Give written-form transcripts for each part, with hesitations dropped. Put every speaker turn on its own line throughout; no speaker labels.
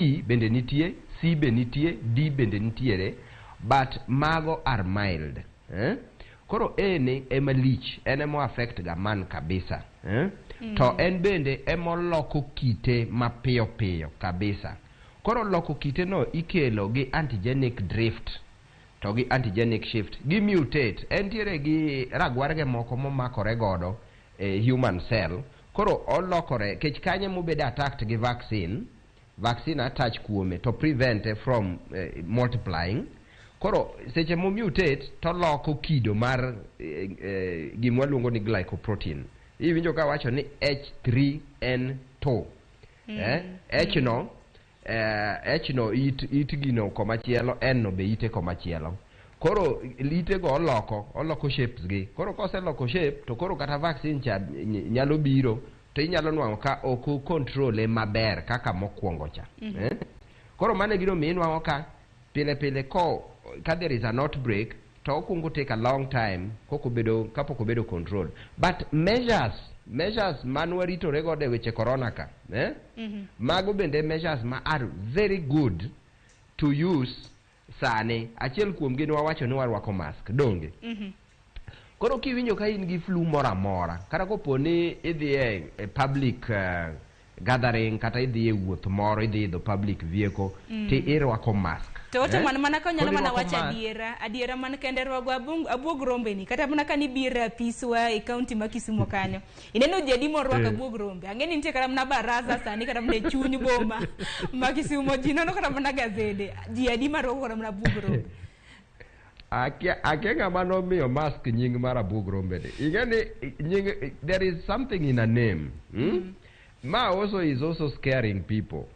E bende nitie, C be nitie, D bende nitiere, but mago are mild. Eh? Koro A ni ema lich, en ema affect ga man kabisa. Eh? To en bende ema oloko kite mapiyo piyo kabisa. Koro loko kite no ikelo gi antigenic drift to gi antigenic shift. Gi mutate, entiere gi ragwarge moko momakore godo e human cell. Koro olokore, kech kanyo mobedo attacked gi vaccine, vaccine attach kuome to prevent from multiplying. Koro seche mo mutate to loko kido mar gima waluongo ni glycoprotein. Iwinjo ka wacho ni H3N2. H no H no it gino komachielo, N no be ite komachielo. Koro ite go oloko shapes gi. Koro koseloko shape to koro kata vaccine cha nyalo biro to inyalo nwang'o ka ok o control maber kaka mokwongo cha. Koro mano e gino miyo inwang'o ka pile pile ko ka there is an outbreak to okwongo take a long time kokobedo kapok obedo control. But measures man waritore godo e weche corona ka, eh? Mago bende measures ma are very good to use sani. Achiel kuom gi wawacho ni warwako mask, donge? Koro kiwinjo ka in gi flu moro amora, kata kopo ni idhi e public gathering kata idhi e wuoth moro, idhi idho public vehicle, ti irwako mask.
To oto
Eh?
man mana ka onyalo
Koro
mana
irwako
wacho
mask.
Adiera man kende rwago abuog rombe ni kata mana ka nibiro e apiswa e kaunti ma Kisumo kanyo ineno ji adi morwako abuog rombe. Ang'e ni nitie kata mana baraza sani kata mana e chuny boma ma Kisumo ji nono kata mana gazede ji adi marwako kata mana abuog rombe.
Akia ng'ama nomiyo mask nying mar abuog rombe ni. Ing'e ni nying, there is something in a name. Ma also is also scaring people.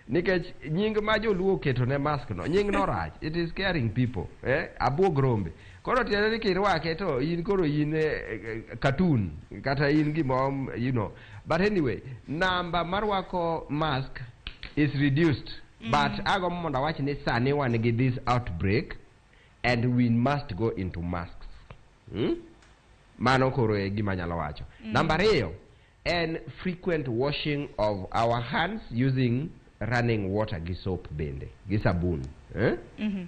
Nikech nying ma joluo oketo ne mask no, nying no rach. It is scaring people. Eh? Abuog rombe. Koro tiende ni kirwake to in koro in cartoon kata in gimo. But anyway, number marwako mask is reduced. But agombo mondo awach ni sani wan gi this outbreak and we must go into masks. Mano koro e gima anyalo wacho. Namba ariyo en frequent washing of our hands using running water gi soap bende, gi sabun. Eh?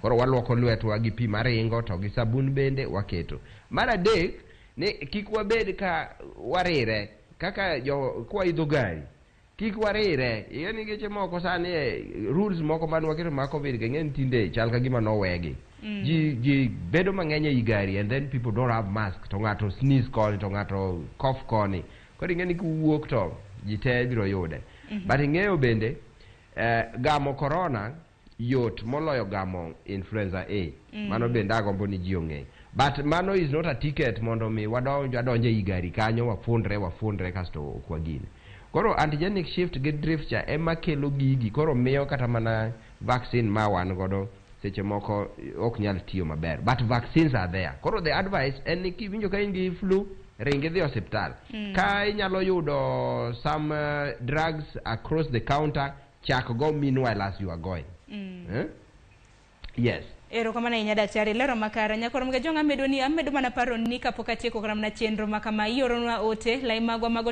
Koro waluoko lwetwa gi pi maringo to gi sabun bende waketo. Mar adek ni kik wabed ka warire kaka jo kwaidho gari. Kik warire, ing'e ni geche moko sani rules moko mane waketo mag Covid ga ing'e ni tinde chal ka gima nowegi. Ji bedo mang'eny ei gari and then people don't have mask to ng'ato sneeze koni to ng'ato cough koni. Koro ing'e ni kuwuok to ji te biro yude. But ing'eyo bende gamo corona yot moloyo gamo influenza A. Mano bende agombo ni ji ong'e. But mano is not a ticket mondo mi wadonj adonj ei gari kanyo wafundre kasto ok wagine. Koro antigenic shift gi drift cha ema kelo gigi koro miyo kata mana vaccine ma wan godo seche moko ok nyal tiyo maber. But vaccines are there. Koro the advice en ni kiwinjo ka in gi flu, ring idhi osiptal. Ka inyalo yudo some drugs across the counter, chak go meanwhile as you are going. Eh? Yes.
Erokamano ahinya daktari, lero makare. Nyakoro mga jong amedo ni amedo mana paro ni kapok atieko kata mana chenro ma kama ioronwa ote lai magwa mag ote.